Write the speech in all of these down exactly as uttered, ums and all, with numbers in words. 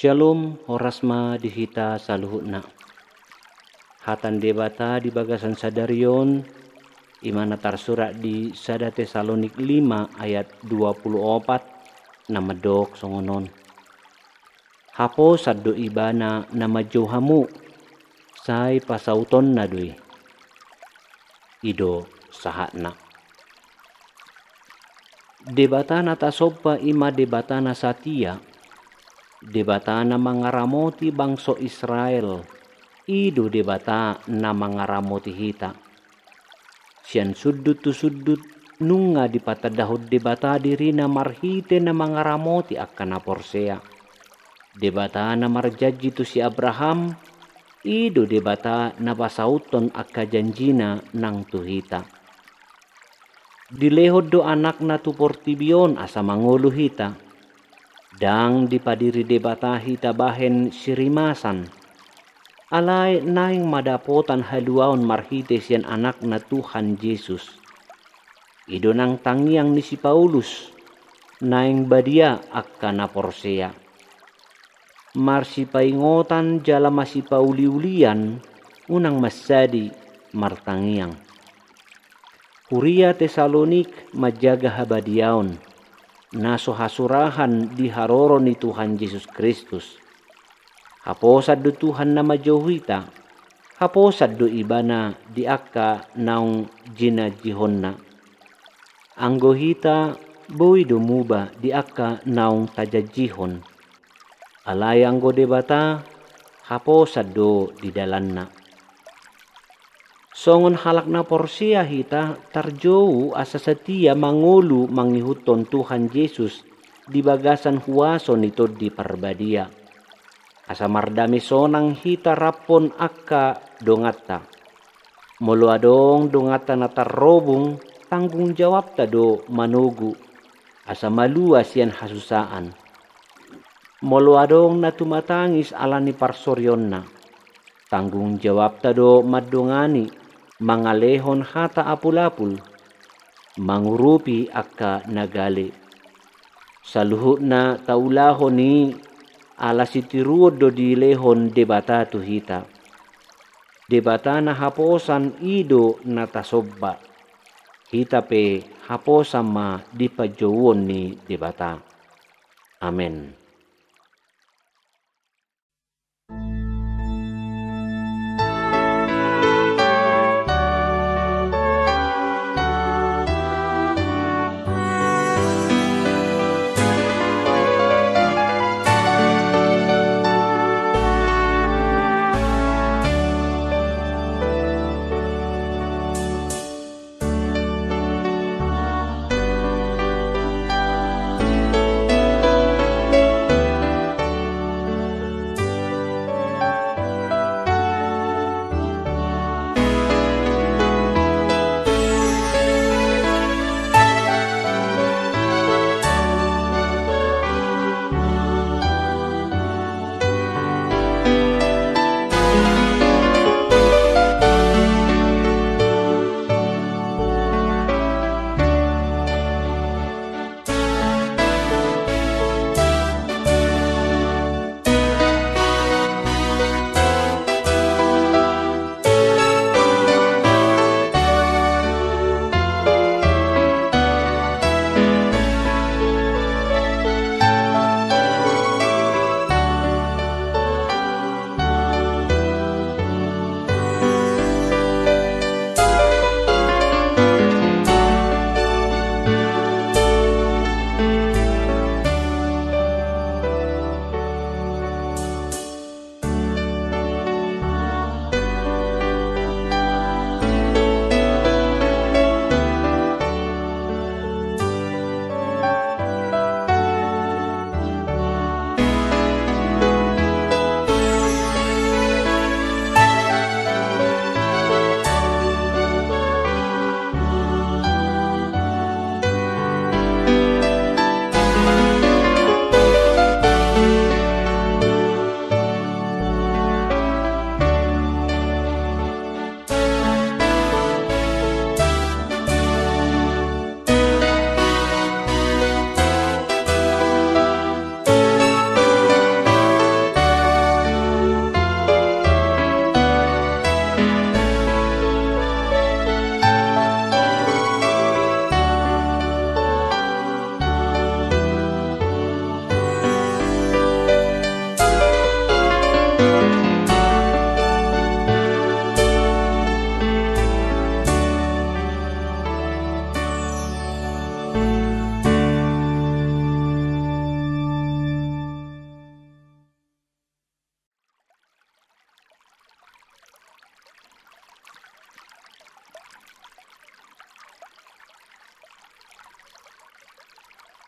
Syalom, horas ma di hita saluhutna. Hata ni Debata di bagasan sadari on, i ma na tarsurat di sada Tesalonik lima ayat dua pulu opat, na mandok songon on: Haposan do Ibana na manjou hamu, sai pasautonna do i. I do sahatna. Debata na tasomba i ma Debata na satia, Debata na mangaramoti bangso Israel, i do Debata na mangaramoti hita. Sian sundut tu sundut, nunga dipatandahon Debata dirina marhite na mangaramoti angka na porsea. Debata na marjanji tu si Abraham, i do Debata na pasauthon angka janjina nang tu hita. Dilehon do Anakna tu portibi on asa mangolu hita. Ndang dipadiri Debata hita bahen sirimasan. Alai naeng ma dapotan haluaon marhite sian Anakna Tuhan Jesus. I do nang tangiang ni si Paulus, naeng badia angka na porsea. Marsipaingotan jala masipauliulian, unang mansadi martangiang. Huria Tesalonik manjaga habadiaon, na so hasurahan di haroro ni Tuhan Jesus Kristus. Haposan do Tuhan na manjou hita, haposan do Ibana di angka naung jinanjihonna. Anggo hita, boi do muba di angka naung tajanjihon. Alai anggo Debata, haposan do di dalanna. Songon halak na porsea hita, tarjou asa satia mangolu mangihuthon Tuhan Jesus di bagasan huaso ni Tondi Parbadia. Asa mardame sonang hita raphon angka donganta. Molo adong donganta na tarrobung, tanggung jawabta do manogu, asa malua sian hasusaan. Molo adong na tumatangis ala ni parsorionna, tanggung jawabta do mandongani, mangalehon hata apulapul, mangurupi angka na gale. Saluhutna taulahon i, ala sitiruon do dilehon Debata tu hita. Debata na haposan i do na tasomba. Hita pe haposan ma di panjouon ni Debata. Amen.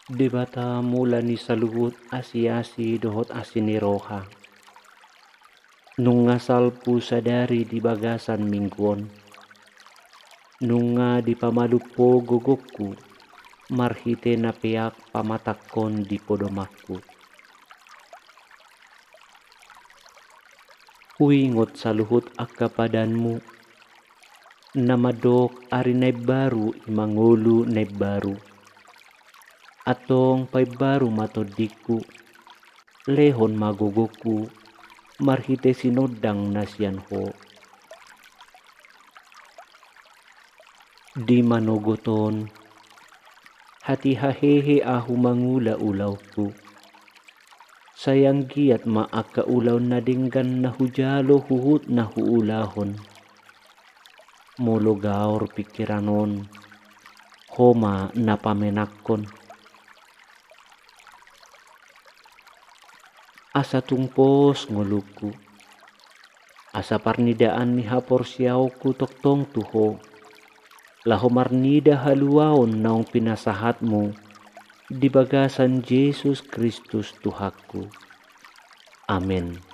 Debata mula ni saluhut asi-asi dohot asi ni roha, nunga salpu sadari di bagasan minggu on. Nunga dipamalum Ho gogongku marhite na peak pamatangkon di podomanku. Huingot saluhut angka padanMu, na mandok ari na imbaru i ma ngolu na imbaru. Antong paimbaru ma tondingku, lehon ma gogongku marhite sinondang na sian Ho. Di manogot on, hatiha hehe ahu mangula ulaonku. Sai anggiat ma angka ulaon na denggan na hujalo huhut na huulahon. Molo gaor pingkiran on, Ho ma na pamenangkon. Asa tung pos ngolungku, asa parnidaan ni haporseaonku tongtong tu Ho, laho marnida haluaon naung pinasahatMu di bagasan Jesus Kristus Tuhanku. Amen.